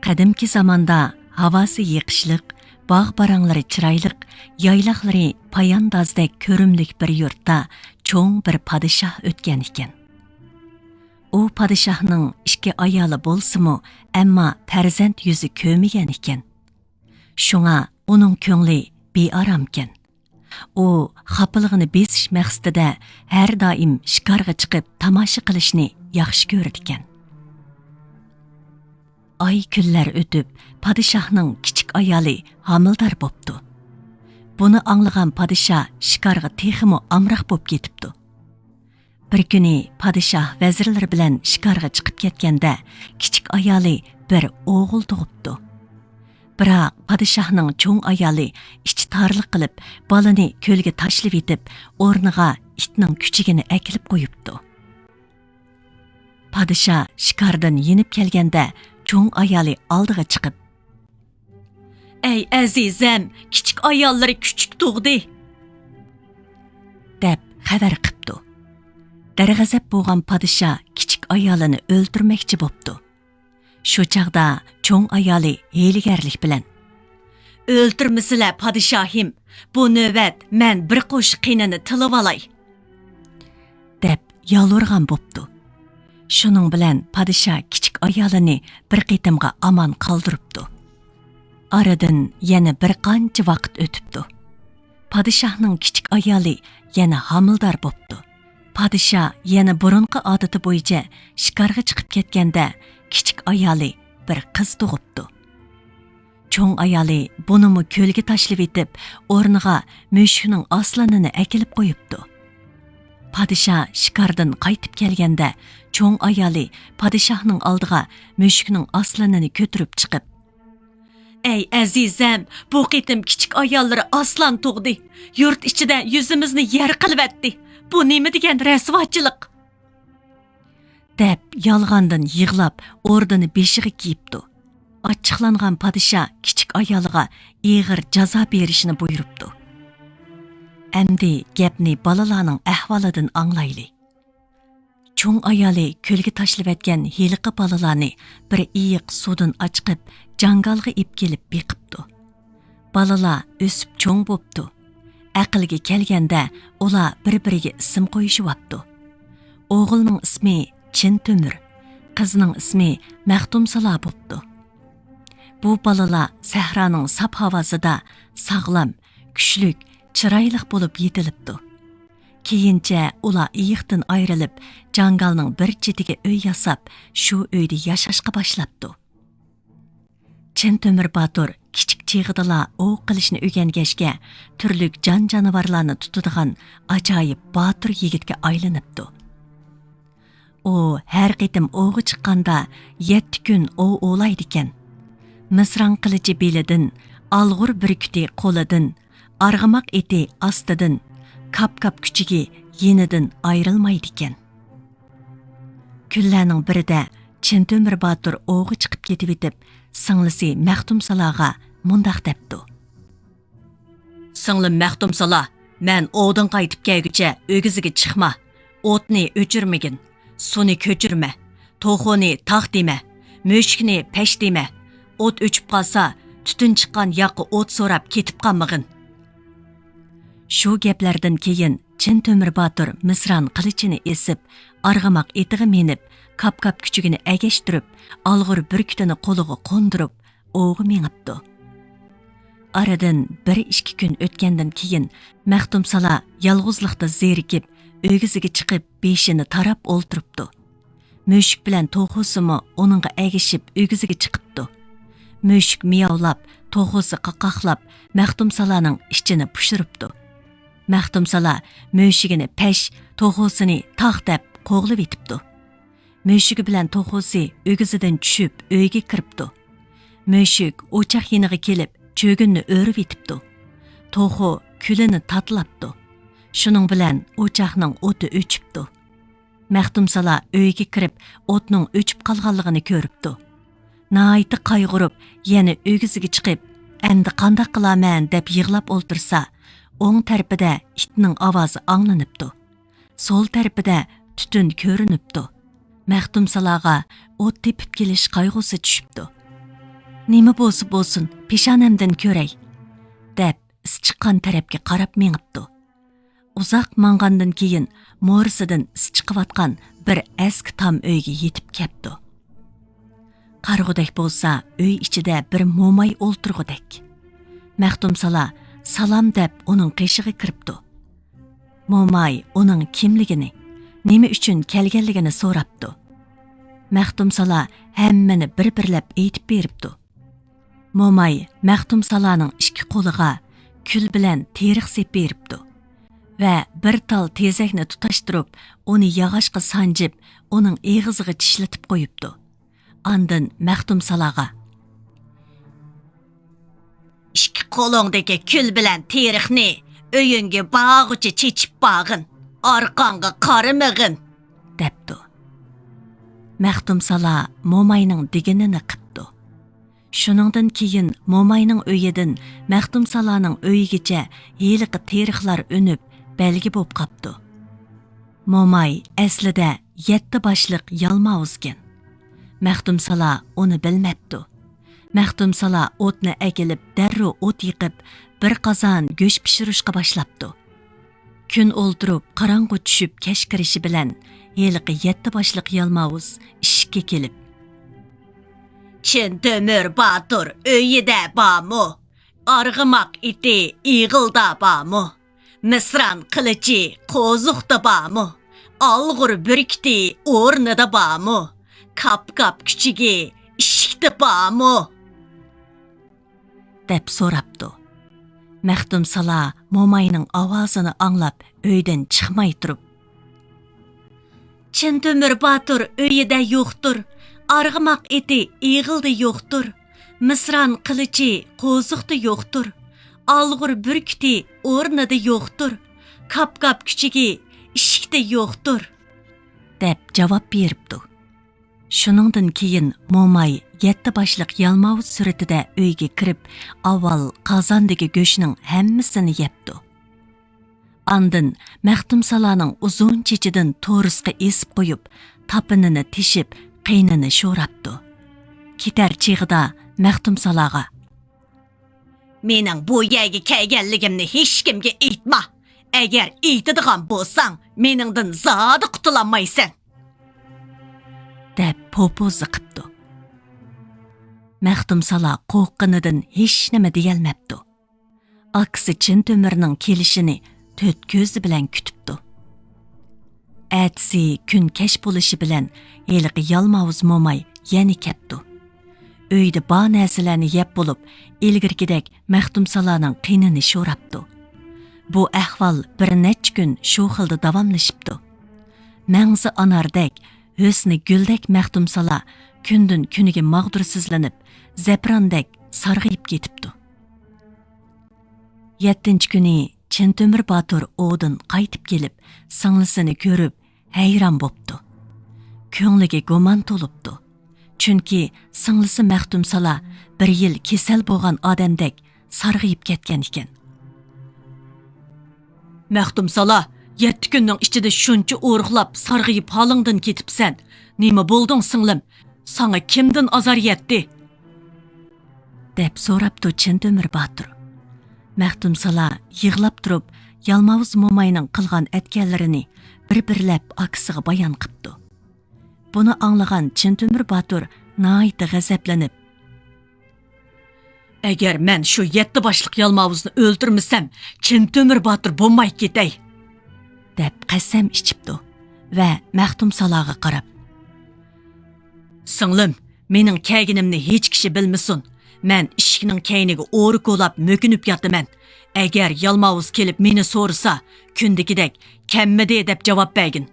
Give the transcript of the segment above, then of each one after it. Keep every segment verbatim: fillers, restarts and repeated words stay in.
قەدىمكى زاماندا ھاۋاسى يېقىشلىق، باغ-باراڭلىرى چىرايلىق، يايلاقلىرى پاياندازدەك كۆرۈملۈك بىر يۇرتتا چوڭ بىر پادىشاھ ئۆتكەن ئىكەن. ئۇ پادىشاھنىڭ ئىككى ئايالى بولسىمۇ، ئەمما پەرزەنت يۈزى كۆرمىگەن ئىكەن. شۇڭا ئۇنىڭ كۆڭلى بىئارامكەن. ئۇ خاپىلىقىنى بېسىش مەقسىتىدە ھەر دائىم شىكارغا چىقىپ تاماشا قىلىشنى ياخشى كۆرىدىكەن. ئاي، كۈنلەر ئۆتۈپ، پادىشاھنىڭ كىچىك ئايالى ھامىلىدار بوپتۇ. بۇنى ئاڭلىغان پادىشاھ شىكارغا تېخىمۇ ئامراق بوپ كېتىپتۇ. بىر كۈنى پادىشاھ ۋەزىرلىرى بىلەن شىكارغا چىقىپ كەتكەندە، كىچىك ئايالى بىر ئوغۇل تۇغۇپتۇ. بىراق پادىشاھنىڭ چوڭ ئايالى ئىچى تارلىق قىلىپ، بالىنى كۆلگە تاشلىۋېتىپ، ئورنىغا ئىتنىڭ كۈچۈكىنى ئەكېلىپ قويۇپتۇ. پادىشاھ شىكاردىن يېنىپ كەلگەندە، چوڭ ئايالى ئالدىغا چىقىپ، «ئەي ئەزىزەم، كىچىك ئاياللىرى كۈچۈك تۇغدى!» دەپ خەۋەر قىپتۇ. دەرغەزەپ بولغان پادىشاھ كىچىك ئايالىنى ئۆلتۈرمەكچى بوپتۇ. شۇ چاغدا چوڭ ئايالى ھىيلىگەرلىك بىلەن، «ئۆلتۈرمىسىلە، پادىشاھىم، بۇ نۆۋەت مەن بىر قوشۇق قېنىنى تىلىۋالاي» دەپ يالۋۇرغان بوپتۇ. شۇنىڭ بىلەن پادىشاھ كىچىك ئايالىنى بىر قېتىمغا ئامان قالدۇرۇپتۇ. ئارىدىن يەنە بىر قانچە ۋاقىت ئۆتۈپتۇ. پادىشاھنىڭ كىچىك ئايالى يەنە ھامىلىدار بوپتۇ. پادىشاھ يەنە بۇرۇنقى ئادىتى بويىچە شىكارغا چىقىپ كەتكەندە، كىچىك ئايالى بىر قىز تۇغۇپتۇ. چوڭ ئايالى بۇنىمۇ كۆلگە تاشلىۋېتىپ، ئورنىغا مۈشۈكنىڭ ئاسلىنىنى ئەكېلىپ قويۇپتۇ. پادىشاھ شىكاردىن قايتىپ كەلگەندە، چوڭ ئايالى پادىشاھنىڭ ئالدىغا مۈشۈكنىڭ ئاسلىنىنى كۆتۈرۈپ چىقىپ، «ئەي ئەزىزەم، بۇ قېتىم كىچىك ئاياللىرى ئاسلان تۇغدى. يۇرت ئىچىدە يۈزىمىزنى يەر قىلىۋەتتى. بۇ نېمە دېگەن رەسۋاچىلىق!» دەپ يالغاندىن يىغلاپ، ئوردىنى بېشىغا كىيىپتۇ. ئاچچىقلانغان پادىشاھ كىچىك ئايالىغا ئېغىر جازا بېرىشنى بۇيرۇپتۇ. ئەمدى گەپنى بالىلارنىڭ ئەھۋالىدىن ئاڭلايلى. چوڭ ئايالى كۆلگە تاشلىۋەتكەن ھېلىقى بالىلارنى بىر ئېيىق سۇدىن ئاچىقىپ، جاڭگالغا ئېلىپ كېلىپ بېقىپتۇ. بالىلار ئۆسۈپ چوڭ بوپتۇ. ئەقىلگە كەلگەندە، ئۇلار بىر-بىرىگە ئىسىم قويۇشۇۋاپتۇ. ئوغۇلنىڭ ئىسمى چىن تۆمۈر، قىزنىڭ ئىسمى مەختۇمسالا بوپتۇ. بۇ بالىلار سەھرانىڭ ساپ ھاۋاسىدا ساغلام، كۈچلۈك، چىرايلىق بولۇپ يېتىلىپتۇ. كېيىنچە ئۇلار ئېيىقتىن ئايرىلىپ، جاڭگالنىڭ بىر چېتىگە ئۆي ياساپ، شۇ ئۆيدە ياشاشقا باشلاپتۇ. چىن تۆمۈر باتۇر كىچىك چېغىدىلا ئوۋ قىلىشنى ئۆگەنگەچكە، تۈرلۈك جان-جانىۋارلارنى تۇتىدىغان ئاجايىپ باتۇر يىگىتكە ئايلىنىپتۇ. ئۇ ھەر قېتىم ئوۋغا چىققاندا، يەتتە كۈن ئوۋ ئوۋلايدىكەن. مىسران قىلىچى بېلىدىن، ئالغۇر بۈركۈتى قولىدىن، ئارغىماق ئېتى ئاستىدىن، كاپ-كاپ كۈچۈكى يېنىدىن ئايرىلمايدىكەن. كۈنلەرنىڭ بىرىدە چىن تۆمۈر باتۇر ئوۋغا چىقىپ كېتىۋېتىپ، سىڭلىسى مەختۇمسالاغا مۇنداق دەپتۇ: «سىڭلىم مەختۇمسالا، مەن ئوۋدىن قايتىپ كەلگۈچە ئۆگزىگە چىقما، ئوتنى ئۆچۈرمىگىن، سۇنى كۆچۈرمە، توخۇنى تاغ دېمە، مۈشۈكنى پەش دېمە، ئوت ئۆچۈپ قالسا، تۈتۈن چىققان ياققا ئوت سوراپ كېتىپ قالمىغىن.» شۇ گەپلەردىن كېيىن چىن تۆمۈر باتۇر مىسران قىلىچىنى ئېسىپ، ئارغىماق ئېتىغا مىنىپ، كاپ-كاپ كۈچۈكىنى ئەگەشتۈرۈپ، ئالغۇر بۈركۈتىنى قولىغا قوندۇرۇپ، ئوۋغا مېڭىپتۇ. ئارىدىن بىر-ئىككى كۈن ئۆتكەندىن كېيىن، مەختۇمسالا يالغۇزلۇقتا زېرىكىپ، ئۆگزىگە چىقىپ، بېشىنى تاراپ ئولتۇرۇپتۇ. مۈشۈك بىلەن توخۇسىمۇ ئۇنىڭغا ئەگىشىپ ئۆگزىگە چىقىپتۇ. مۈشۈك مىياۋلاپ، توخۇسى قاقاقلاپ، مەختۇمسالانىڭ ئىچىنى پۇشۇرۇپتۇ. مەختۇمسالا مۈشۈكىنى پەش، توخۇسىنى تاغ دەپ قوغلىۋېتىپتۇ. مۈشۈكى بىلەن توخۇسى ئۆگزىدىن چۈشۈپ ئۆيگە كىرىپتۇ. مۈشۈك ئوچاق يېنىغا كېلىپ چۆگۈننى ئۆرۈۋېتىپتۇ. توخۇ كۈلىنى تاتىلاپتۇ. شۇنىڭ بىلەن ئوچاقنىڭ ئوتى ئۆچۈپتۇ. مەختۇمسالا ئۆيگە كىرىپ، ئوتنىڭ ئۆچۈپ قالغانلىقىنى كۆرۈپتۇ. ناھايىتى قايغۇرۇپ، يەنە ئۆگزىگە چىقىپ، «ئەمدى قانداق قىلارمەن؟» دەپ يىغلاپ ئولتۇرسا، ئوڭ تەرىپىدە ئىتنىڭ ئاۋازى ئاڭلىنىپتۇ. سول تەرىپىدە تۈتۈن كۆرۈنۈپتۇ. مەختۇمسالاغا ئوت تېپىپ كېلىش قايغۇسى چۈشۈپتۇ. نېمە بولسا بولسۇن، پېشانەمدىن كۆرەي، دەپ ئىس چىققان تەرەپكە قاراپ مېڭىپتۇ. ئۇزاق ماڭغاندىن كېيىن، مورىسىدىن ئىس چىقىۋاتقان بىر ئەسكى تام ئۆيگە يېتىپ كەپتۇ. قارىغۇدەك بولسا، ئۆي ئىچىدە بىر موماي ئولتۇرغۇدەك. مەختۇمسالا سالام دەپ ئۇنىڭ قېشىغا كىرىپتۇ. موماي ئۇنىڭ كىملىكىنى، نېمە ئۈچۈن كەلگەنلىكىنى سوراپتۇ. مەختۇمسالا ھەممىنى بىر-بىرلەپ ئېيتىپ بېرىپتۇ. موماي مەختۇمسالانىڭ ئىككى قولىغا كۈل بىلەن تېرىق سېپىپ بېرىپتۇ ۋە بىر تال تېزەكنى تۇتاشتۇرۇپ، ئۇنى ياغاچقا سانجىپ، ئۇنىڭ ئېغىزىغا چىشلىتىپ قويۇپتۇ. ئاندىن مەختۇمسالاغا، «ئىككى قولۇڭدىكى كۈل بىلەن تېرىقنى ئۆيۈڭگە بارغۇچە چېچىپ بارغىن، ئارقاڭغا قارىمىغىن» دەپتۇ. مەختۇمسالا موماينىڭ دېگىنىنى قىپتۇ. شۇنىڭدىن كېيىن موماينىڭ ئۆيىدىن مەختۇمسالانىڭ ئۆيىگىچە ھېلىقى تېرىقلار ئۈنۈپ، بەلگە بوپ قاپتۇ. موماي ئەسلىدە يەتتە باشلىق يالماۋۇزكەن. مەختۇمسالا ئۇنى بىلمەپتۇ. مەختۇمسالا ئوتنى ئەكېلىپ، دەررۇ ئوت يېقىپ، بىر قازان گۆش پىشۇرۇشقا باشلاپتۇ. كۈن ئولتۇرۇپ، قاراڭغۇ چۈشۈپ، كەچ كىرىشى بىلەن، ھېلىقى يەتتە باشلىق يالماۋۇز ئىشىككە كېلىپ، «چىن تۆمۈر باتۇر ئۆيىدە بارمۇ؟ ئارغىماق ئېتى ئېغىلدا بارمۇ؟ مىسران قىلىچى قوزۇقتا بارمۇ؟ ئالغۇر بۈركۈتى ئورنىدا بارمۇ؟ كاپ-كاپ كۈچۈكى ئىشىكتە بارمۇ؟» دەپ سوراپتۇ. مەختۇمسالا موماينىڭ ئاۋازىنى ئاڭلاپ، ئۆيدىن چىقماي تۇرۇپ، «چىن تۆمۈر باتۇر ئۆيىدە يوقتۇر، ئارغىماق ئېتى ئېغىلدا يوقتۇر، مىسران قىلىچى قوزۇقتا يوقتۇر، ئالغۇر بۈركۈتى ئورنىدا يوقتۇر، كاپ-كاپ كۈچۈكى ئىشىكتە يوقتۇر» دەپ جاۋاب بېرىپتۇ. شۇنىڭدىن كېيىن موماي يەتتە باشلىق يالماۋۇز سۈرىتىدە ئۆيگە كىرىپ، ئاۋۋال قازاندىكى گۆشنىڭ ھەممىسىنى يەپتۇ. ئاندىن مەختۇمسالانىڭ ئۇزۇن چېچىدىن تورۇسقا ئېسىپ قويۇپ، تاپىنىنى تېشىپ، قېنىنى شوراپتۇ. كېتەر چېغىدا مەختۇمسالاغا، «مېنىڭ بۇ يەرگە كەلگەنلىكىمنى ھېچكىمگە ئېيتما. ئەگەر ئېيتىدىغان بولساڭ، مېنىڭدىن زادى قۇتۇلالمايسەن» دەپ پوپوزا قىپتۇ. مەختۇمسالا قورققىنىدىن ھېچنېمە دېيەلمەپتۇ. ئاكىسى چىن تۆمۈرنىڭ كېلىشىنى تۆت كۆزى بىلەن كۈتۈپتۇ. ئەتىسى كۈن كەچ بولۇشى بىلەن ھېلىقى يالماۋۇز موماي يەنە كەپتۇ. ئۆيدە بار نەرسىلەرنى يەپ بولۇپ، ئىلگىرىكىدەك مەختۇمسالانىڭ قېنىنى شوراپتۇ. بۇ ئەھۋال بىر نەچچە كۈن شۇ خىلدا داۋاملىشىپتۇ. مەڭزى ئاناردەك، ھۆسنى گۈلدەك مەختۇمسالا كۈندىن كۈنىگە ماغدۇرسىزلىنىپ، زەپىراندەك سارغىيىپ كېتىپتۇ. يەتتىنچى كۈنى چىن تۆمۈر باتۇر ئوۋدىن قايتىپ كېلىپ، سىڭلىسىنى كۆرۈپ، ھەيران بوپتۇ. كۆڭلىگە گۇمان تولۇپتۇ. چۈنكى سىڭلىسى مەختۇمسالا بىر يىل كېسەل بولغان ئادەمدەك سارغىيىپ كەتكەن ئىكەن. مەختۇمسالا، يەتتە كۈننىڭ ئىچىدە شۇنچە ئورۇقلاپ، سارغىيىپ ھالىڭدىن كېتىپسەن. نېمە بولدۇڭ، سىڭلىم؟ ساڭا كىمدىن ئازار يەتتى؟ دەپ سوراپتۇ چىن تۆمۈر باتۇر. مەختۇمسالا يىغلاپ تۇرۇپ، يالماۋۇز موماينىڭ قىلغان ئەتكەنلىرىنى بىر-بىرلەپ ئاكىسىغا بايان قىپتۇ. بۇنى ئاڭلىغان چىن تۆمۈر باتۇر ناھايىتى غەزەپلىنىپ، ئەگەر مەن شۇ يەتتە باشلىق يالماۋۇزنى ئۆلتۈرمىسەم، چىن تۆمۈر باتۇر بولماي كېتەي، دەپ قەسەم ئىچىپتۇ ۋە مەختۇمسالاغا قاراپ، سىڭلىم، مېنىڭ كەلگىنىمنى ھېچ كىشى بىلمىسۇن. مەن ئىشىكنىڭ كەينىگە ئورا كولاپ مۆكۈنۈپ ياتىمەن. ئەگەر يالماۋۇز كېلىپ مېنى سورىسا، كۈندىكىدەك، كەممىدى دەپ جاۋاب بەرگىن،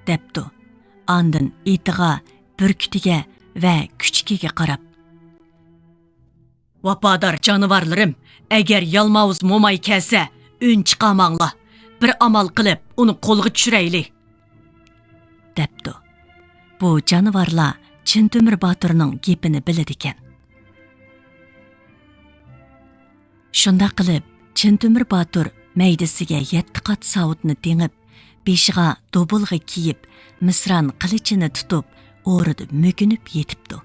دەپتۇ. ئاندىن ئېتىغا، بۈركۈتىگە ۋە كۈچۈكىگە قاراپ، ۋاپادار جانىۋارلىرىم، ئەگەر يالماۋۇز موماي كەلسە، ئۈن چىقارماڭلار. بىر ئامال قىلىپ، ئۇنى قولغا چۈشۈرەيلى، دەپتۇ. بۇ جانىۋارلار چىن تۆمۈر باتۇرنىڭ گېپىنى بىلىدىكەن. شۇنداق قىلىپ، چىن تۆمۈر باتۇر مەيدىسىگە يەتتە قات ساۋۇتنى تېڭىپ، بېشىغا دوبۇلغا كىيىپ، مىسران قىلىچىنى تۇتۇپ، ئورىدا مۆكۈنۈپ يېتىپتۇ.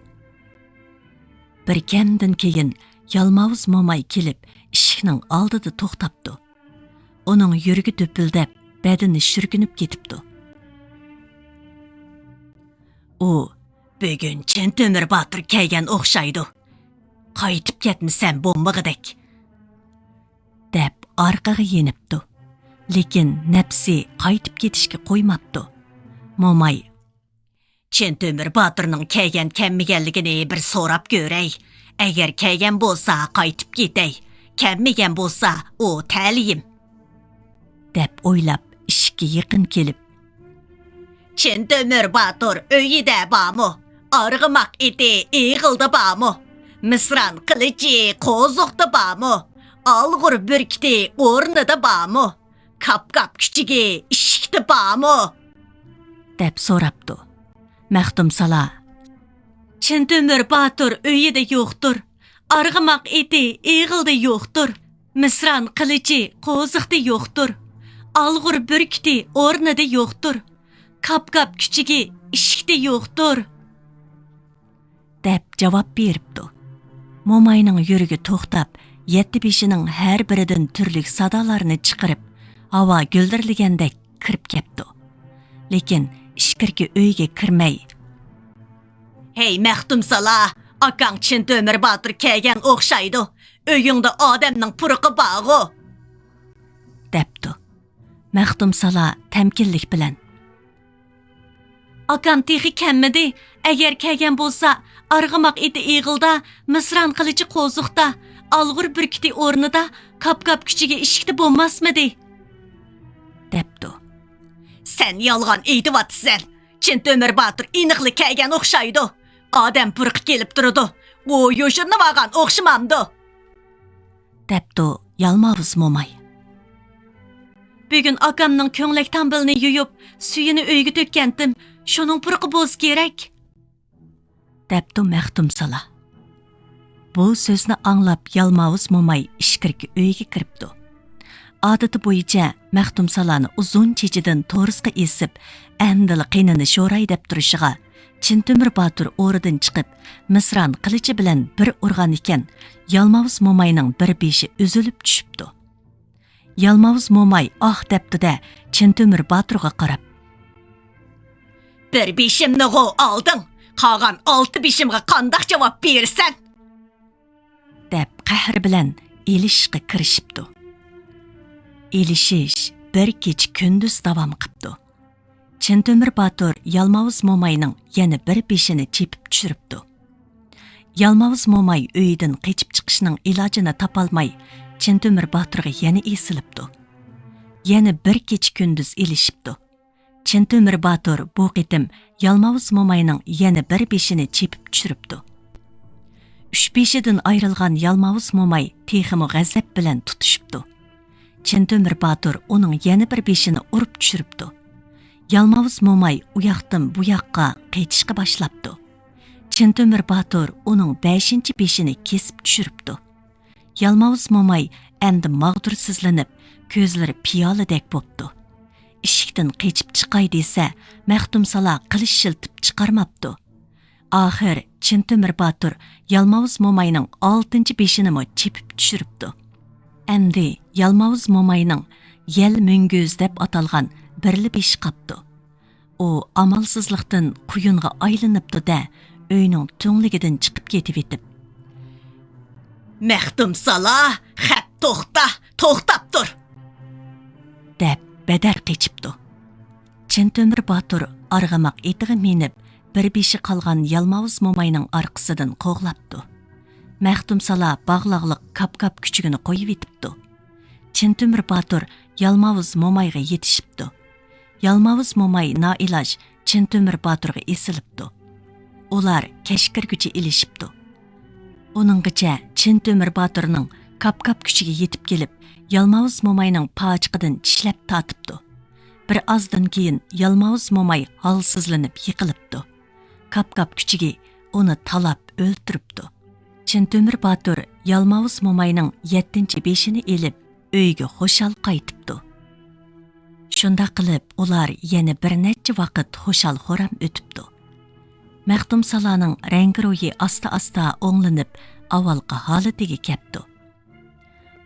بىر كەمدىن كېيىن يالماۋۇز موماي كېلىپ، ئىشىكنىڭ ئالدىدا توختاپتۇ. ئۇنىڭ يۈرىكى دۈپۈلدەپ، بەدىنى شۈركۈنۈپ كېتىپتۇ. ئۇ، «بۈگۈن چىن تۆمۈر باتۇر كەلگەن ئوخشايدۇ. قايتىپ كەتمىسەم بولمىغۇدەك.» دەپ ئارقىغا يېنىپتۇ. لېكىن نەپسى قايتىپ كېتىشكە قويماپتۇ. موماي، «چىن تۆمۈر باتۇرنىڭ كەلگەن-كەلمىگەنلىكىنى بىر سوراپ كۆرەي. ئەگەر كەلگەن بولسا قايتىپ كېتەي. كەلمىگەن بولسا ئۇ تەلىيىم.» دەپ ئويلاپ، ئىشىككە يېقىن كېلىپ، «چىن تۆمۈر باتۇر ئۆيىدە بارمۇ؟ ئارغىماق ئېتى ئېغىلدا بارمۇ؟ مىسران قىلىچى قوزۇقتا بارمۇ؟ ئالغۇر بۈركۈتى ئورنىدا بارمۇ؟ كاپ-كاپ كۈچۈكى ئىشىكتە بارمۇ؟» دەپ سوراپتۇ. مەختۇمسالا، «چىن تۆمۈر باتۇر ئۆيىدە يوقتۇر. ئارغىماق ئېتى ئېغىلدا يوقتۇر. مىسران قىلىچى قوزۇقتا يوقتۇر. ئالغۇر بۈركۈتى ئورنىدا يوقتۇر. كاپ-كاپ كۈچۈكى ئىشىكتە يوقتۇر.» دەپ جاۋاب بېرىپتۇ. موماينىڭ يۈرىكى توختاپ، يەتتە بېشىنىڭ ھەر بىرىدىن تۈرلۈك سادالارنى چىقىرىپ، ھاۋا گۈلدۈرلىگەندەك كىرىپ كەپتۇ. لېكىن ئىچكىرىكى ئۆيگە كىرمەي، «ھەي، مەختۇمسالا، ئاكاڭ چىن تۆمۈر باتۇر كەلگەن ئوخشايدۇ. ئۆيۈڭدە ئادەمنىڭ پۇرىقى بارغۇ.» دەپتۇ. مەختۇمسالا تەمكىنلىك بىلەن، «ئاكام تېخى كەلمىدى. ئەگەر كەلگەن بولسا، ئارغىماق ئېتى ئېغىلدا، مىسران قىلىچى قوزۇقتا، ئالغۇر بۈركۈتى ئورنىدا، كاپ-كاپ كۈچۈكى ئىشىكتە بولماسمىدى؟» دەپتۇ. «سەن يالغان ئېيتىۋاتىسەن. چىن تۆمۈر باتۇر ئېنىقلا كەلگەن ئوخشايدۇ. ئادەم پۇرىقى كېلىپ تۇرىدۇ. ئۇ يوشۇرۇنۇۋالغان ئوخشىمامدۇ؟» دەپتۇ يالماۋۇز موماي. «بۈگۈن ئاكامنىڭ كۆڭلەك تامبىلىنى يۇيۇپ، سۈيىنى ئۆيگە تۆككەنتىم، شۇنىڭ پۇرىقى بولسا كېرەك.» دەپتۇ مەختۇمسالا. بۇ سۆزنى ئاڭلاپ، يالماۋۇز موماي ئىچكىرىكى ئۆيگە كىرىپتۇ. ئادىتى بويىچە مەختۇمسالانى ئۇزۇن چېچىدىن تورۇسقا ئېسىپ، ئەمدىلا قېنىنى شوراي دەپ تۇرۇشىغا، چىن تۆمۈر باتۇر ئورىدىن چىقىپ، مىسران قىلىچى بىلەن بىر ئۇرغان ئىكەن، يالماۋۇز موماينىڭ بىر بېشى ئۈزۈلۈپ چۈشۈپتۇ. يالماۋۇز موماي «ئاھ» دەپتۇ-دە، چىن تۆمۈر باتۇرغا قاراپ، «بىر بېشىمنىغۇ ئالدىڭ، قالغان ئالتە بېشىمغا قانداق جاۋاب بېرىسەن؟» دەپ قەھرى بىلەن ئېلىشىشقا كىرىشىپتۇ. ئېلىشىش بىر كېچە-كۈندۈز داۋام قىپتۇ. چىن تۆمۈر باتۇر يالماۋۇز موماينىڭ يەنە بىر بېشىنى چېپىپ چۈشۈرۈپتۇ. يالماۋۇز موماي ئۆيىدىن قېچىپ چىقىشنىڭ ئىلاجىنى تاپالماي، چىن تۆمۈر باتۇرغا يەنە ئېسىلىپتۇ. يەنە بىر كېچە-كۈندۈز ئېلىشىپتۇ. چىن تۆمۈر باتۇر بۇ قېتىم يالماۋۇز موماينىڭ يەنە بىر بېشىنى چېپىپ چۈشۈرۈپتۇ. ئۈچ بېشىدىن ئايرىلغان يالماۋۇز موماي تېخىمۇ غەزەپ بىلەن تۇتۇشۇپتۇ. چىن تۆمۈر باتۇر ئۇنىڭ يەنە بىر بېشىنى ئۇرۇپ چۈشۈرۈپتۇ. يالماۋۇز موماي ئۇياقتىن بۇياققا قېچىشقا باشلاپتۇ. چىن تۆمۈر باتۇر ئۇنىڭ بەشىنچى بېشىنى كېسىپ چۈشۈرۈپتۇ. يالماۋۇز موماي ئەمدى ماغدۇرسىزلىنىپ، كۆزلىرى پىيالىدەك بوپتۇ. ئىشىكتىن قېچىپ چىقاي دېسە، مەختۇمسالا قىلىچ شىلتىپ چىقارماپتۇ. ئاخىر چىن تۆمۈر باتۇر يالماۋۇز موماينىڭ ئالتىنچى بېشىنىمۇ چېپىپ چۈشۈرۈپتۇ. ئەمدى يالماۋۇز موماينىڭ يەل مۈڭگۈز دەپ ئاتالغان بىرلا بېشى قاپتۇ. ئۇ ئامالسىزلىقتىن قۇيۇنغا ئايلىنىپتۇ-دە، ئۆينىڭ تۈڭلۈكىدىن چىقىپ كېتىۋېتىپ، «مەختۇمسالا، خەپ توختا، توختاپ تۇر!» دەپ بەدەر قېچىپتۇ. چىن تۆمۈر باتۇر ئارغىماق ئېتىغا مىنىپ، بىر بېشى قالغان يالماۋۇز موماينىڭ ئارقىسىدىن قوغلاپتۇ. مەختۇمسالا باغلاقلىق كاپ-كاپ كۈچۈكىنى قويۇۋېتىپتۇ. چىن تۆمۈر باتۇر يالماۋۇز مومايغا يېتىشىپتۇ. يالماۋۇز موماي نائىلاج چىن تۆمۈر باتۇرغا ئېسىلىپتۇ. ئۇلار كەچ كىرگۈچە ئېلىشىپتۇ. ئۇنىڭغىچە چىن تۆمۈر باتۇرنىڭ كاپ-كاپ كۈچۈكى يېتىپ كېلىپ، يالماۋۇز موماينىڭ پاچىقىدىن چىشلەپ تارتىپتۇ. بىر ئازدىن كېيىن يالماۋۇز موماي ھالسىزلىنىپ يىقىلىپتۇ. كاپ-كاپ كۈچۈكى ئۇنى تالاپ ئۆلتۈرۈپتۇ. چىن تۆمۈر باتۇر يالماۋۇز موماينىڭ يەتتىنچى بېشىنى ئېلىپ، ئۆيىگە خۇشال قايتىپتۇ. شۇنداق قىلىپ، ئۇلار يەنە بىر نەچچە ۋاقىت خۇشال-خۇرام ئۆتۈپتۇ. مەختۇمسالانىڭ رەڭگىرويى ئاستا-ئاستا ئوڭلىنىپ، ئاۋۋالقى ھالىتىگە كەپتۇ.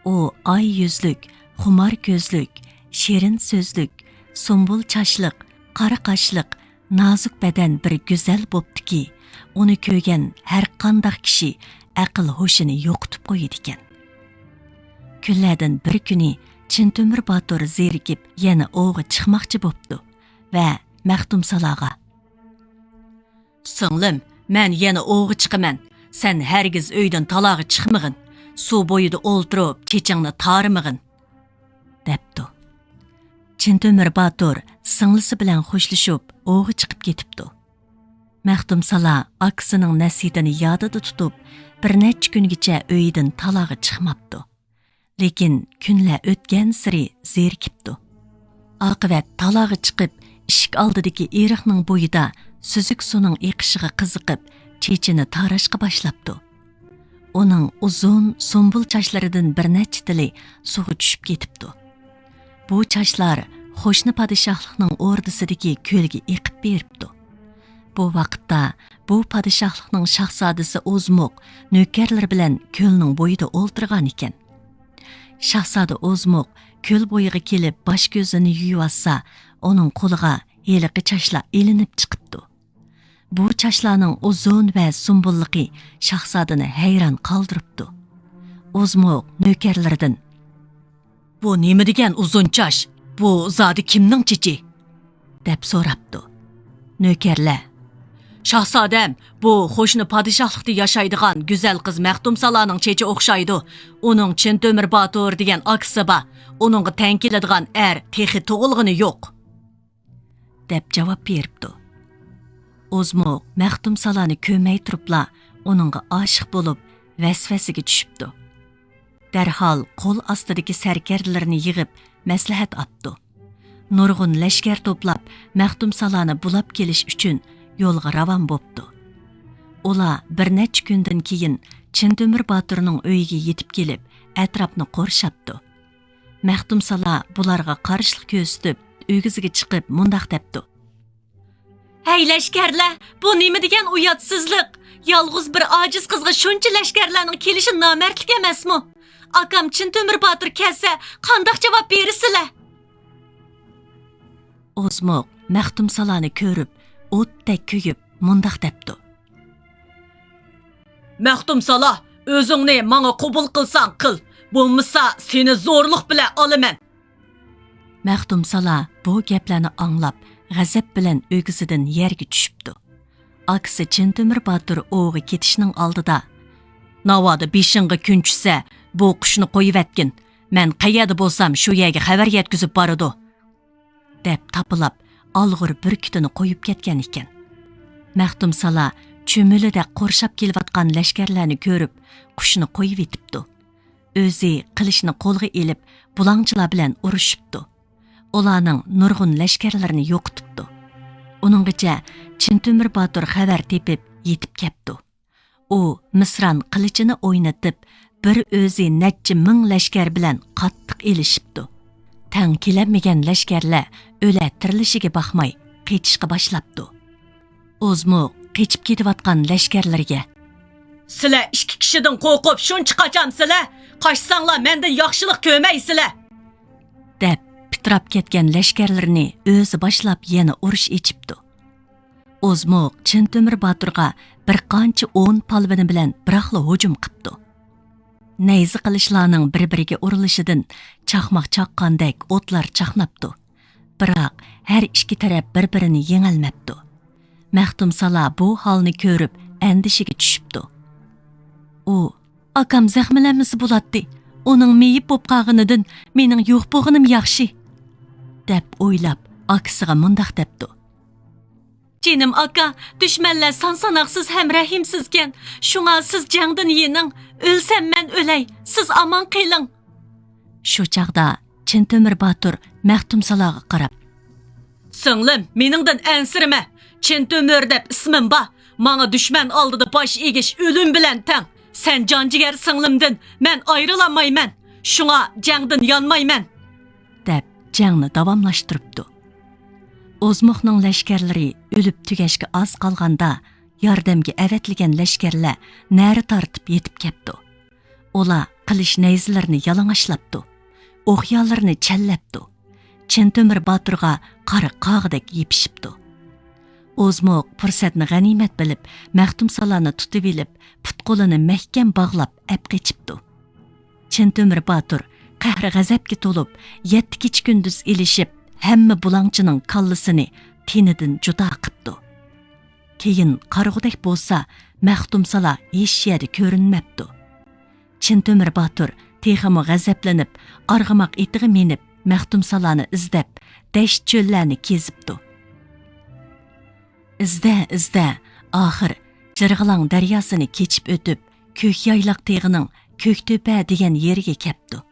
ئۇ ئاي يۈزلۈك، خۇمار كۆزلۈك، شېرىن سۆزلۈك، سۇمبۇل چاچلىق، قارا قاشلىق، نازۇك بەدەن بىر گۈزەل بوپتۇكى، ئۇنى كۆرگەن ھەرقانداق كىشى ئەقىل ھوشىنى يوقىتىپ قويىدىكەن. كۈنلەردىن بىر كۈنى چىن تۆمۈر باتۇر زېرىكىپ يەنە ئوۋغا چىقماقچى بوپتۇ ۋە مەختۇمسالاغا، «سىڭلىم، مەن يەنە ئوۋغا چىقىمەن. سەن ھەرگىز ئۆيدىن تالاغا چىقمىغىن. سۇ بويىدا ئولتۇرۇپ چېچىڭنى تارىمىغىن.» دەپتۇ. چىن تۆمۈر باتۇر سىڭلىسى بىلەن خوشلىشىپ ئوۋغا چىقىپ كېتىپتۇ. مەختۇمسالا ئاكىسىنىڭ نەسىھىتىنى يادىدا تۇتۇپ، بىر نەچچە كۈنگىچە ئۆيىدىن تالاغا چىقماپتۇ. لېكىن كۈنلەر ئۆتكەنسېرى زېرىكىپتۇ. ئاقىۋەت تالاغا چىقىپ، ئىشىك ئالدىدىكى ئېرىقنىڭ بويىدا سۈزۈك سۇنىڭ ئېقىشىغا قىزىقىپ، چېچىنى تاراشقا باشلاپتۇ. ئۇنىڭ ئۇزۇن سۇمبۇل چاچلىرىدىن بىر نەچچە تېلى سۇغا چۈشۈپ كېتىپتۇ. بۇ چاچلار قوشنا پادىشاھلىقنىڭ ئوردىسىدىكى كۆلگە ئېقىپ بېرىپتۇ. بۇ ۋاقىتتا بۇ پادىشاھلىقنىڭ شاھزادىسى ئوزموق نۆكەرلىرى بىلەن كۆلنىڭ بويىدا ئولتۇرغان ئىكەن. شاھزادە ئوزموق كۆل بويىغا كېلىپ باش كۆزىنى يۇيۇۋاتسا، ئۇنىڭ قولىغا ھېلىقى چاچلار ئېلىنىپ چىقىپتۇ. بۇ چاچلارنىڭ ئۇزۇن ۋە سۇمبۇللۇقى شاھزادىنى ھەيران قالدۇرۇپتۇ. ئوزموق نۆكەرلىرىدىن، «بۇ نېمە دېگەن ئۇزۇن چاچ؟ بۇ زادى كىمنىڭ چېچى؟» دەپ سوراپتۇ. نۆكەرلەر، «شاھزادەم، بۇ قوشنا پادىشاھلىقتا ياشايدىغان گۈزەل قىز مەختۇمسالانىڭ چېچى ئوخشايدۇ. ئۇنىڭ چىن تۆمۈر باتۇر دېگەن ئاكىسى بار. ئۇنىڭغا تەڭ كېلىدىغان ئەر تېخى تۇغۇلغىنى يوق.» دەپ جاۋاب بېرىپتۇ. ئوزموق مەختۇمسالانى كۆرمەي تۇرۇپلا ئۇنىڭغا ئاشىق بولۇپ، ۋەسۋەسىگە چۈشۈپتۇ. دەرھال قول ئاستىدىكى سەركەردىلىرىنى يىغىپ، مەسلىھەت ئاپتۇ. نۇرغۇن لەشكەر توپلاپ، مەختۇمسالانى بۇلاپ كېلىش ئۈچۈن يولغا راۋان بوپتۇ. ئۇلار بىر نەچچە كۈندىن كېيىن چىن تۆمۈر باتۇرنىڭ ئۆيىگە يېتىپ كېلىپ، ئەتراپنى قورشاپتۇ. مەختۇمسالا بۇلارغا قارشىلىق كۆرسىتىپ، ئۆگزىگە چىقىپ مۇنداق دەپتۇ: «ھەي لەشكەرلەر، بۇ نېمە دېگەن ئۇياتسىزلىق؟ يالغۇز بىر ئاجىز قىزغا شۇنچە لەشكەرلەرنىڭ كېلىشى نامەردلىك ئەمەسمۇ؟ ئاكام چىن تۆمۈر باتۇر كەلسە، قانداق جاۋاب بېرىسىلەر؟» ئوزموق مەختۇمسالانى كۆرۈپ، ئوتتەك كۆيۈپ، مۇنداق دەپتۇ: «مەختۇمسالا، ئۆزۈڭنى ماڭا قوبۇل قىلساڭ قىل، بولمىسا سېنى زورلۇق بىلەن ئالىمەن.» مەختۇمسالا بۇ گەپلەرنى ئاڭلاپ، غەزەپ بىلەن ئۆگزىدىن يەرگە چۈشۈپتۇ. ئاكىسى چىن تۆمۈر باتۇر ئوۋغا كېتىشنىڭ ئالدىدا، «ناۋادا بېشىڭغا كۈن چۈشسە، بۇ قۇشنى قويۇۋەتكىن. مەن قەيەردە بولسام، شۇ يەرگە خەۋەر يەتكۈزۈپ بارىدۇ.» دەپ تاپىلاپ، ئالغۇر بۈركۈتىنى قويۇپ كەتكەن ئىكەن. مەختۇمسالا چۈمۈلىدەك قورشاپ كېلىۋاتقان لەشكەرلەرنى كۆرۈپ، قۇشنى قويۇۋېتىپتۇ. ئۆزى قىلىچنى قولغا ئېلىپ، بۇلاڭچىلار بىلەن ئۇرۇشۇپتۇ. ئۇلارنىڭ نۇرغۇن لەشكەرلىرىنى يوقىتىپتۇ. ئۇنىڭغىچە چىن تۆمۈر باتۇر خەۋەر تېپىپ، يېتىپ كەپتۇ. ئۇ مىسران قىلىچىنى ئوينىتىپ، بىر ئۆزى نەچچە مىڭ لەشكەر بىلەن قاتتىق ئېلىشىپتۇ. تەڭ كېلەلمىگەن لەشكەرلەر ئۆلە تىرىلىشىگە باقماي، قېچىشقا باشلاپتۇ. ئوزمۇ قېچىپ كېتىۋاتقان لەشكەرلىرىگە، «سىلەر ئىككى كىشىدىن قورقۇپ شۇنچە قاچامسىلەر؟ قاچساڭلار مەندىن ياخشىلىق كۆرمەيسىلەر!» دەپ، پىتىراپ كەتكەن لەشكەرلىرىنى ئۆزى باشلاپ يەنە ئۇرۇش ئېچىپتۇ. ئوزمۇق چىن تۆمۈر باتۇرغا بىر قانچە ئون پالۋىنى بىلەن بىراقلا ھۇجۇم قىپتۇ. نەيزە قىلىچلارنىڭ بىر-بىرىگە ئۇرۇلۇشىدىن چاقماق چاققاندەك ئوتلار چاقناپتۇ. بىراق ھەر ئىككى تەرەپ بىر-بىرىنى يېڭەلمەپتۇ. مەختۇمسالا بۇ ھالنى كۆرۈپ ئەندىشىگە چۈشۈپتۇ. ئۇ، «ئاكام زەخىملەنمىسە بولاتتى. ئۇنىڭ مېيىپ بوپ قالغىنىدىن مېنىڭ يوق بولغىنىم ياخشى.» دەپ ئويلاپ، ئاكىسىغا مۇنداق دەپتۇ: «جېنىم ئاكا، دۈشمەنلەر سان-ساناقسىز ھەم رەھىمسىزكەن. شۇڭا سىز جەڭدىن يېنىڭ. ئۆلسەم مەن ئۆلەي، سىز ئامان قېلىڭ.» شۇ چاغدا چىن تۆمۈر باتۇر مەختۇمسالاغا قاراپ، «سىڭلىم، مېنىڭدىن ئەنسىرىمە. چىن تۆمۈر دەپ ئىسمىم بار. ماڭا دۈشمەن ئالدىدا باش ئېگىش ئۆلۈم بىلەن تەڭ. سەن جان-جىگەر سىڭلىمدىن، مەن ئايرىلالمايمەن. شۇڭا جەڭدىن يانمايمەن.» دەپ جەڭنى داۋاملاشتۇرۇپتۇ. ئوزمۇقنىڭ لەشكەرلىرى ئۆلۈپ تۈگەشكە ئاز قالغاندا، ياردەمگە ئەۋەتىلگەن لەشكەرلەر نەرە تارتىپ يېتىپ كەپتۇ. ئۇلار قىلىچ نەيزىلىرىنى يالىڭاچلاپتۇ، ئوقيالىرىنى چەنلەپتۇ. چىن تۆمۈر باتۇرغا قارا قاغىدەك يېپىشىپتۇ. ئوزموق پۇرسەتنى غەنىيمەت بىلىپ، مەختۇمسالانى تۇتۇۋېلىپ، پۇت-قولىنى مەھكەم باغلاپ ئەپ قېچىپتۇ. چىن تۆمۈر باتۇر قەھرى-غەزەپكە تولۇپ، يەتتە كېچە-كۈندۈز ئېلىشىپ، ھەممە بۇلاڭچىنىڭ كاللىسىنى تېنىدىن جۇدا قىپتۇ. كېيىن قارىغۇدەك بولسا، مەختۇمسالا ھېچ يەردە كۆرۈنمەپتۇ. چىن تۆمۈر باتۇر تېخىمۇ غەزەپلىنىپ، ئارغىماق ئېتىغا مىنىپ، مەختۇمسالانى ئىزدەپ، دەشت-چۆللەرنى كېزىپتۇ. ئىزدە، ئىزدە، ئاخىر جىرغىلاڭ دەرياسىنى كېچىپ ئۆتۈپ، كۆكيايلاق تېغىنىڭ كۆكتۆپە دېگەن يېرىگە كەپتۇ.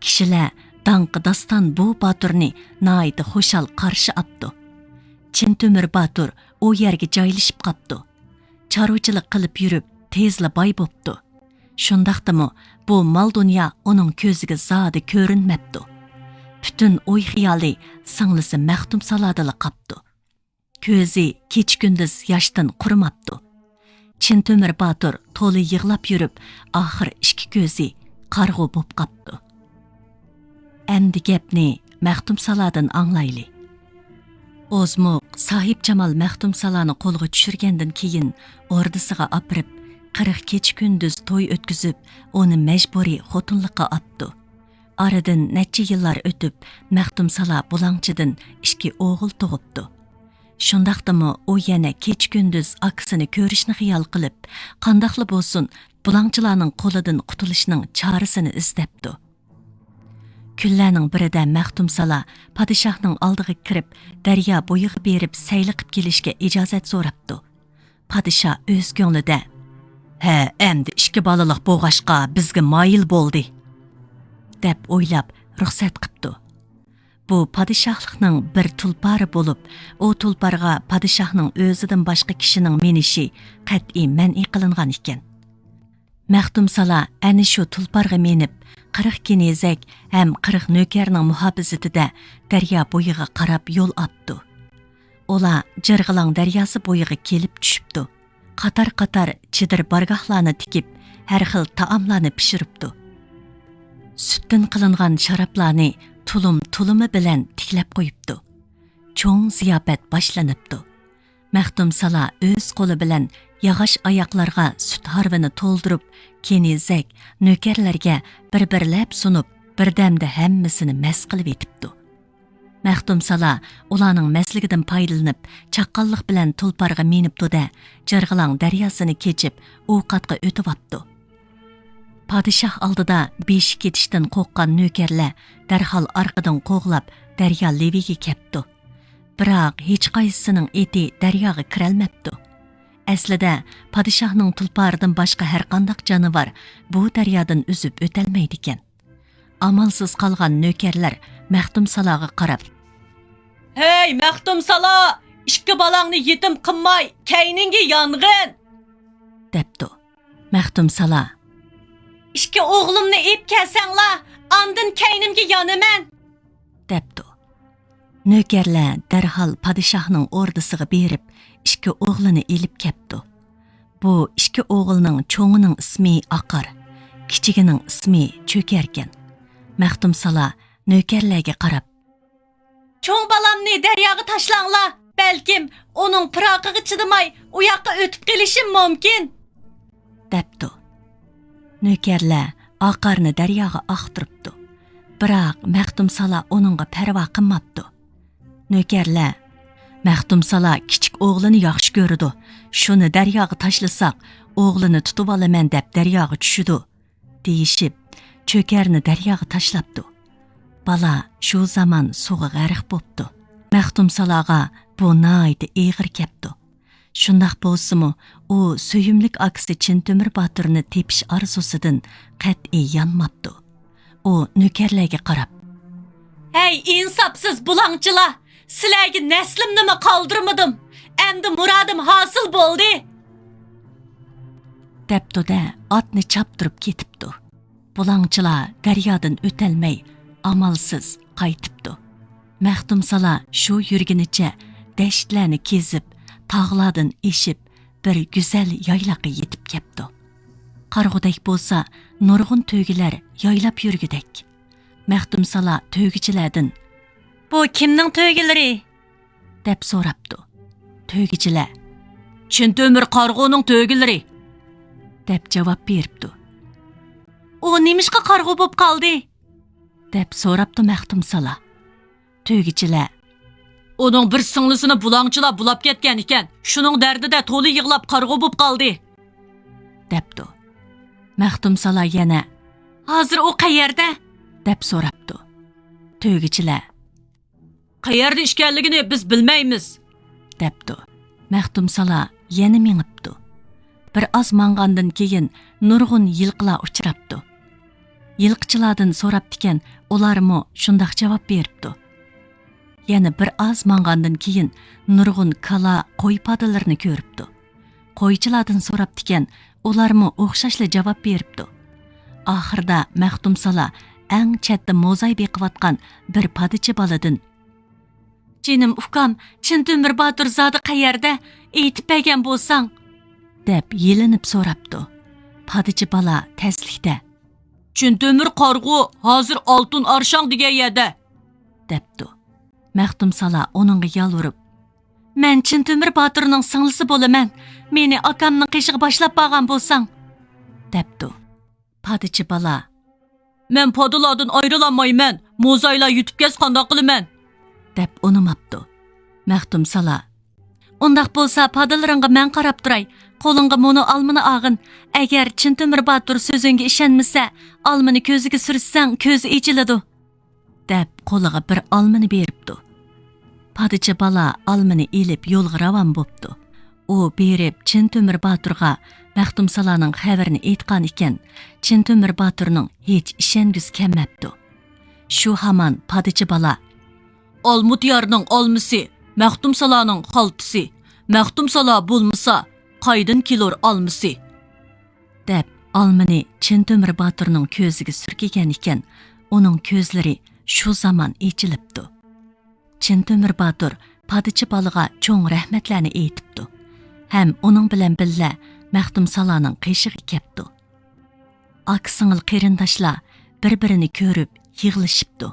كىشىلەر داڭقى داستان بۇ باتۇرنى ناھايىتى خۇشال قارشى ئاپتۇ. چىن تۆمۈر باتۇر ئۇ يەرگە جايلىشىپ قاپتۇ. چارۋىچىلىق قىلىپ يۈرۈپ، تېزلا باي بوپتۇ. شۇنداقتىمۇ بۇ مال-دۇنيا ئۇنىڭ كۆزىگە زادى كۆرۈنمەپتۇ. پۈتۈن ئوي-خىيالى سىڭلىسى مەختۇمسالادىلا قاپتۇ. كۆزى كېچە-كۈندۈز ياشتىن قۇرۇماپتۇ. چىن تۆمۈر باتۇر تولا يىغلاپ يۈرۈپ، ئاخىر ئىككى كۆزى قارىغۇ بوپ قاپتۇ. ئەمدى گەپنى مەختۇمسالادىن ئاڭلايلى. ئوزموق ساھىبجامال مەختۇمسالانى قولغا چۈشۈرگەندىن كېيىن، ئوردىسىغا ئاپىرىپ، قىرىق كېچە-كۈندۈز توي ئۆتكۈزۈپ، ئۇنى مەجبۇرىي خوتۇنلۇققا ئاپتۇ. ئارىدىن نەچچە يىللار ئۆتۈپ، مەختۇمسالا بۇلاڭچىدىن ئىككى ئوغۇل تۇغۇپتۇ. شۇنداقتىمۇ ئۇ يەنە كېچە-كۈندۈز ئاكىسىنى كۆرۈشنى خىيال قىلىپ، قانداقلا بولسۇن، بۇلاڭچىلارنىڭ قولىدىن قۇتۇلۇشنىڭ چارىسىنى ئىزدەپتۇ. كۈنلەرنىڭ بىرىدە مەختۇمسالا پادىشاھنىڭ ئالدىغا كىرىپ، دەريا بويىغا بېرىپ سەيلە قىپ كېلىشكە ئىجازەت سوراپتۇ. پادىشاھ ئۆز كۆڭلىدە، «ھە، ئەمدى ئىككى بالىلىق بولغاچقا بىزگە مايىل بولدى» دەپ ئويلاپ، رۇخسەت قىپتۇ. بۇ پادىشاھلىقنىڭ بىر تۇلپارى بولۇپ، ئۇ تۇلپارغا پادىشاھنىڭ ئۆزىدىن باشقا كىشىنىڭ مىنىشى قەتئىي مەنئى قىلىنغان ئىكەن. مەختۇمسالا ئەنە شۇ تۇلپارغا مىنىپ، قىرىق كېنىزەك ھەم قىرىق نۆكەرنىڭ مۇھاپىزىتىدە دەريا بويىغا قاراپ يول ئاپتۇ. ئۇلار جىرغىلاڭ دەرياسى بويىغا كېلىپ چۈشۈپتۇ. قاتار-قاتار چېدىر بارگاھلارنى تىكىپ، ھەر خىل تائاملارنى پىشۇرۇپتۇ. سۈتتىن قىلىنغان شارابلارنى تۇلۇم-تۇلۇمى بىلەن تىكلەپ قويۇپتۇ. چوڭ زىياپەت باشلىنىپتۇ. مەختۇمسالا ئۆز قولى بىلەن ياغاچ ئاياقلارغا سۈت ھارۋىنى تولدۇرۇپ، كېنىزەك، نۆكەرلەرگە بىر-بىرلەپ سۇنۇپ، بىردەمدە ھەممىسىنى مەس قىلىۋېتىپتۇ. مەختۇمسالا ئۇلارنىڭ مەسلىكىدىن پايدىلىنىپ، چاققانلىق بىلەن تۇلپارغا مىنىپتۇ-دە، جىرغىلاڭ دەرياسىنى كېچىپ، ئوقەتقا ئۆتۈۋاپتۇ. پادىشاھ ئالدىدا بېشى كېتىشتىن قورققان نۆكەرلەر دەرھال ئارقىدىن قوغلاپ، دەريا لېۋىگە كەپتۇ. بىراق، ھېچقايسىسىنىڭ ئېتى دەرياغا كىرەلمەپتۇ. ئەسلىدە، پادىشاھنىڭ تۇلپارىدىن باشقا ھەرقانداق جانىۋار بۇ دەريادىن ئۈزۈپ ئۆتەلمەيدىكەن. ئامالسىز قالغان نۆكەرلەر مەختۇمسالاغا قاراپ، «ھەي، مەختۇمسالا! ئىككى بالاڭنى يېتىم قىلماي، كەينىڭگە يانغىن!» دەپتۇ. مەختۇمسالا، «ئىككى ئوغلۇمنى ئېلىپ كەلسەڭلار، ئاندىن كەينىمگە يانىمەن!» دەپتۇ. نۆكەرلەر دەرھال پادىشاھنىڭ ئوردىسىغا بېرىپ، ئىككى ئوغلىنى ئېلىپ كەپتۇ. بۇ ئىككى ئوغۇلنىڭ چوڭىنىڭ ئىسمى ئاقار، كىچىكىنىڭ ئىسمى چۆكەركەن. مەختۇمسالا نۆكەرلەرگە قاراپ، «چوڭ بالامنى دەرياغا تاشلاڭلار، بەلكىم ئۇنىڭ پىراقىغا چىدىماي، ئۇ ياققا ئۆتۈپ قېلىشىم مۇمكىن» دەپتۇ. نۆكەرلەر ئاقارنى دەرياغا ئاختۇرۇپتۇ. بىراق، مەختۇمسالا ئۇنىڭغا پەرۋا قىلماپتۇ. نۆكەرلەر، «مەختۇمسالا كىچىك ئوغلىنى ياخشى كۆرىدۇ، شۇنى دەرياغا تاشلىساق، ئوغلىنى تۇتۇۋالىمەن دەپ دەرياغا چۈشىدۇ» دېيىشىپ، چۆكەرنى دەرياغا تاشلاپتۇ. بالا شۇ زامان سۇغا غەرق بوپتۇ. مەختۇمسالاغا بۇ ناھايىتى ئېغىر كەپتۇ. شۇنداق بولسىمۇ، ئۇ سۆيۈملۈك ئاكىسى چىن تۆمۈر باتۇرنى تېپىش ئارزۇسىدىن قەتئىي يانماپتۇ. ئۇ نۆكەرلەرگە قاراپ، «ھەي، ئىنساپسىز بۇلاڭچىلار! سىلەرگە نەسلىمنىمۇ قالدۇرمىدىم. ئەمدى مۇرادىم ھاسىل بولدى!» دەپتۇ-دە، ئاتنى چاپتۇرۇپ كېتىپتۇ. بۇلاڭچىلار دەريادىن ئۆتەلمەي، ئامالسىز قايتىپتۇ. مەختۇمسالا شۇ يۈرگىنىچە دەشتلەرنى كېزىپ، تاغلاردىن ئېشىپ، بىر گۈزەل يايلاققا يېتىپ كەپتۇ. قارىغۇدەك بولسا نۇرغۇن تۆگىلەر يايلاپ يۈرگۈدەك. مەختۇمسالا تۆگىچىلەردىن: «بۇ كىمنىڭ تۆگىلىرى؟» دەپ سوراپتۇ. تۆگىچىلەر: «چىن تۆمۈر قارىغۇنىڭ تۆگىلىرى» دەپ جاۋاب بېرىپتۇ. «ئۇ نېمىشقا قارىغۇ بوپ قالدى؟» دەپ سوراپتۇ مەختۇمسالا. تۆگىچىلەر: «ئۇنىڭ بىر سىڭلىسىنى بۇلاڭچىلار بۇلاپ كەتكەن ئىكەن، شۇنىڭ دەردىدە تولا يىغلاپ قارىغۇ بوپ قالدى» دەپتۇ. مەختۇمسالا يەنە: «ھازىر ئۇ قەيەردە؟» دەپ سوراپتۇ. تۆگىچىلەر: «قەيەردە ئىكەنلىكىنى بىز بىلمەيمىز» دەپتۇ. مەختۇمسالا يەنە مېڭىپتۇ. بىر ئاز ماڭغاندىن كېيىن نۇرغۇن يىلقىلار ئۇچراپتۇ. يىلقىچىلاردىن سوراپتىكەن، ئۇلارمۇ شۇنداق جاۋاب بېرىپتۇ. يەنە بىر ئاز ماڭغاندىن كېيىن نۇرغۇن كالا، قوي پادىلىرىنى كۆرۈپتۇ. قويچىلاردىن سوراپتىكەن، ئۇلارمۇ ئوخشاشلا جاۋاب بېرىپتۇ. ئاخىرىدا مەختۇمسالا ئەڭ چەتتە موزاي بېقىۋاتقان بىر پادىچى بالىدىن: «جېنىم ئۇكام، چىن تۆمۈر باتۇر زادى قەيەردە؟ ئېيتىپ بەرگەن بولساڭ» دەپ يېلىنىپ سوراپتۇ. پادىچى بالا تەسلىكتە: «چىن تۆمۈر قارىغۇ ھازىر ئالتۇن ئارشاڭ دېگەن يەردە» دەپتۇ. مەختۇمسالا ئۇنىڭغا يالۋۇرۇپ: «مەن چىن تۆمۈر باتۇرنىڭ سىڭلىسى بولىمەن. مېنى ئاكامنىڭ قېشىغا باشلاپ بارغان بولساڭ» دەپتۇ. پادىچى بالا: «مەن پادىلاردىن ئايرىلالمايمەن، موزايلار يۇتۇپ كەتسە قانداق قىلىمەن؟» دەپ ئۇنىماپتۇ. مەختۇمسالا: «ئۇنداق بولسا پادىلىرىڭغا مەن قاراپ تۇراي، قولۇڭغا مۇنۇ ئالمىنى ئالغىن، ئەگەر چىن تۆمۈر باتۇر سۆزۈڭگە ئىشەنمىسە، ئالمىنى كۆزىگە سۈرتسەڭ كۆزى ئېچىلىدۇ» دەپ قولىغا بىر ئالمىنى بېرىپتۇ. پادىچى بالا ئالمىنى ئېلىپ يولغا راۋان بوپتۇ. ئۇ بېرىپ چىن تۆمۈر باتۇرغا مەختۇمسالانىڭ خەۋىرىنى ئېيتقان ئىكەن، چىن تۆمۈر باتۇرنىڭ ھېچ ئىشەنگۈسى كەلمەپتۇ. شۇ ھامان پادىچى بالا: «ئالمۇتىيارنىڭ ئالمىسى، مەختۇمسالانىڭ خالتىسى، مەختۇمسالا بولمىسا، قايدىن كېلۇر ئالمىسى؟» دەپ، ئالمىنى چىن تۆمۈر باتۇرنىڭ كۆزىگە سۈركىگەن ئىكەن، ئۇنىڭ كۆزلىرى شۇ زامان ئېچىلىپتۇ. چىن تۆمۈر باتۇر پادىچى بالىغا چوڭ رەھمەتلەرنى ئېيتىپتۇ ھەم ئۇنىڭ بىلەن بىللە مەختۇمسالانىڭ قېشىغا كەپتۇ. ئاكا-سىڭىل قېرىنداشلار بىر-بىرىنى كۆرۈپ يىغلىشىپتۇ.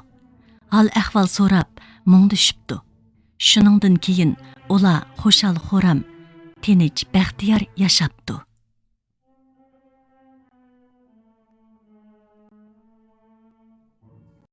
ھال-ئەھۋال سوراپ مۇڭدىشىپتۇ. شۇنىڭدىن كېيىن ئۇلار خۇشال-خۇرام، تىنچ، بەختىيار ياشاپتۇ.